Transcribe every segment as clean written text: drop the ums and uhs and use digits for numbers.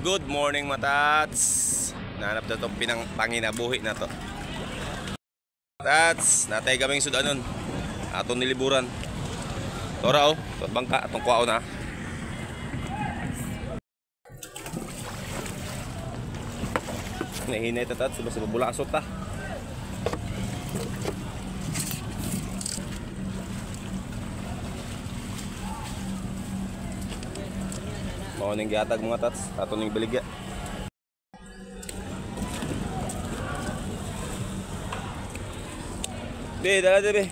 Good morning mga tats. Nahanap na itong panginabuhi na to. Tats, natay kaming sudanon. Atong niliburan. Tora oh, bangka atong kuwaon na. Nahinay ta tats, basta bulasot ta. Mao ning gihatag mga tats, ato ning baligya. Be, dala be.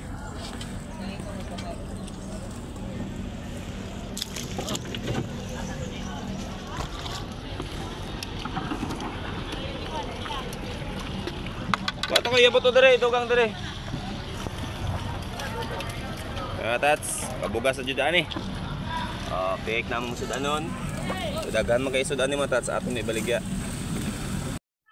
Wato kayo boto dere, dugang dere. Mga tats, pabugas sa jud ani. Pek na mo sudanon. Daghan man kay sudan ni mga tats, ato ni baligya.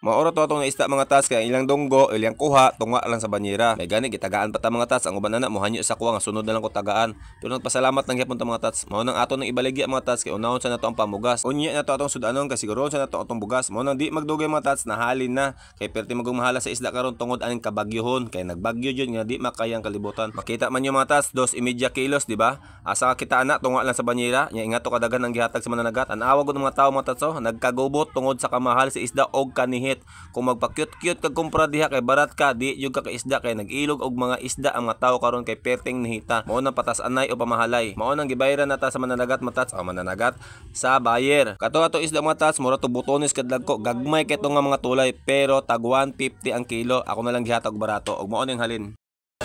Maoro to atong naista mga tats kay ilang dunggo, ilang kuha, tunga lang sa banyera. May gani gitagaan pa ta mga tats, ang uban na mohanyo sa kuha nga sunod na lang ko tagaan. Pero nagpasalamat lang gyapon ta mga tats. Mao nang ato nang ibaligya mga tats kay unahon sa nato ang pamugas. Unya na to atong sudanon kay siguroon sa nato atong bugas. Mao nang di magdugay mga tats, nahalin na kay perti magong mahala sa isda karon tungod aning kabagyohon kay nagbagyo jud nga di makayang kalibutan. Makita man nyo mga tats, 2.5 kilos, di ba? Asa ka kita ana tunga lang sa banyera. Nya ingato kadagan ang gihatag sa mananagat. An-awa gud mga tawo mga tats, oh, nagkagubot tungod sa kamahal sa isda og kanihit. Kung magpa-cute-cute kag kumpra diha kay barat ka, di jud ka kaisda kay nag-ilog og mga isda ang mga tawo karon kay perting nihita. Mao nang patas-anay o pamahalay. Mao nang gibayran nata sa mananagat matats o mananagat sa buyer. Kato ato isda mga tats, mura to butones kadlag ko, gagmay kay nga mga tulay pero tag 150 ang kilo. Ako na lang gihatag barato og mao ning halin. 1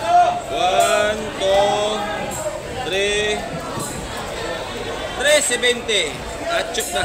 2 3 370. Atchuk na.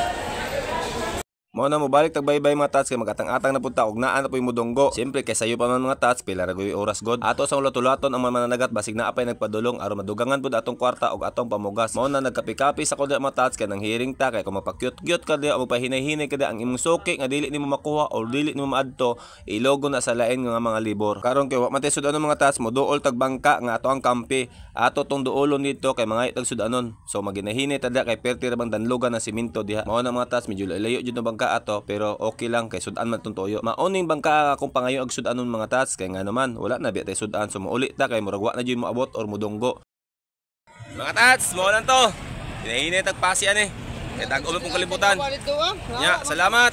Mao na mobalik tag baybay mga tats kay magatang-atang na punta og naa na poy mudonggo. Siyempre kay sayo pa man mga tats, pila ra goy oras god. Ato sa ulat-ulaton ang mga mananagat basig naa pay nagpadulong aron madugangan pud atong kwarta og atong pamugas. Mao na nagkapi-kapi sa kuda mga tats kay nang hiring ta kay kung mapa-cute-cute ka diha o magpahinay-hinay ka diha ang imong suki nga dili nimo makuha or dili nimo maadto, ilogo na sa lain nga mga libor. Karon kay wa man tay sudanon mga tats, moduol tag bangka nga ato ang kampi. Ato tong duolon dito kay mga tag sudanon. So maginahinay ta diha kay perti ra bang danlogan ng simento diha. Mao na mga tats, medyo layo jud ang bangka ato pero okay lang kay sudan man tong toyo. Maoning bangka akong pangayo og sudanon mga tats kay nga naman wala na biya tay sudan, so mouli ta kay murag wa na jud moabot or modunggo. Mga tats, mao lang to. Hinahinay tag pasi ani. Kay tag-o pong kalibutan. Nya, salamat.